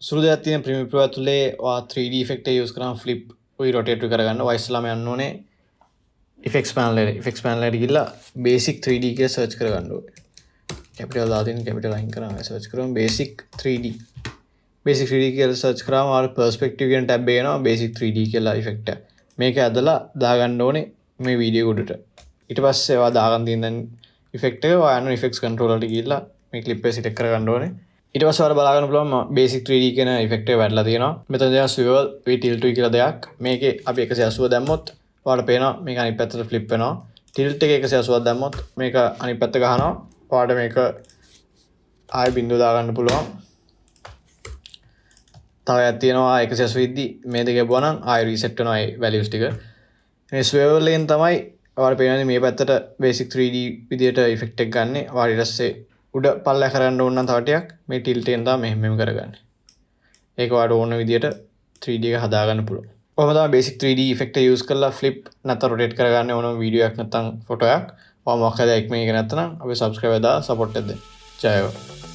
සුළු දෙයක් තියෙන ප්‍රීමියර් ප්‍රෝ ඇතුලේ ඔයා 3D effect එක යූස් කරාම ෆ්ලිප් උයි රොටේට් කරගන්න. ඔයා ඉස්සෙල්ලාම යන්න ඕනේ ඉෆෙක්ට්ස් පැනල් එකට. ඉෆෙක්ට්ස් පැනල් එකට ගිහලා බේසික් 3D කියලා සර්ච් කරගන්න ඕනේ. කැපිටල් දාලා තියෙන කැපිටල් අයින් කරාම සර්ච් කරමු බේසික් 3D. Basic 3D කියලා සර්ච් කරාම ඔයාලා පර්ස්පෙක්ටිව් කියන ටැබ් එක එනවා, බේසික් 3D කියලා ඉෆෙක්ට් එක. මේක ඇදලා දාගන්න ඕනේ මේ වීඩියෝ එක උඩට. ඊට පස්සේ ඔයා දාගන්න තියෙන දැන් ඉෆෙක්ට් එක ඔයා යන ඉෆෙක්ට්ස් කන්ට්‍රෝල් වලට ගිහිල්ලා මේ ක්ලිප් එක සිලෙක්ට් කරගන්න ඕනේ. ඊට පස්සේ ඔයාලා බලා ගන්න පුළුවන් බේසික් 3D කියන ඉෆෙක්ට් එක වැටලා තියෙනවා. මෙතන තියෙනවා ස්විවල් වී ටිල්ට් කියලා දෙයක්. මේකේ අපි 180 දැම්මොත් ඔයාලට පේනවා මේක අනිත් පැත්තට ෆ්ලිප් වෙනවා. ටිල්ට් එක 180ක් දැම්මොත් මේක අනිත් පැත්ත ගහනවා. ඔයාලට මේක ආයෙ බිඳුව දාගන්න පුළුවන්. තව එකක් තියෙනවා, 180 ඉද්දි මේ දෙක ගැහුවා නම් ආයෙ රීසෙට් වෙනවා ඒ වැලියුස් ටික. මේ ස්විවල් එකෙන් තමයි ඔයාලට පේනවානේ මේ පැත්තට බේසික් 3D විදියට ඉෆෙක්ට් එක ගන්නෙ. ඔයාලා ඊට පස්සේ උඩ පල්ලෙහා කරන්න ඕන නම් තව ටිකක් මේ ටිල්ට් එකෙන් තමයි මෙහෙම මෙහෙම කරගන්නේ. ඒක ඔයාලට ඕන විදියට 3D එක හදාගන්න පුළුවන්. ඔහොම තමයි බේසික් 3D effect එක යූස් කරලා ෆ්ලිප් නැත්නම් රොටේට් කරගන්න ඕනම වීඩියෝ එකක් නැත්නම් ෆොටෝ එකක්. ඔයා මොකක් හරි දෙයක් මේක නැත්නම් අපි සබ්ස්ක්‍රයිබ් දාලා සපෝට් එකක් දෙන්න. ජය වේවා.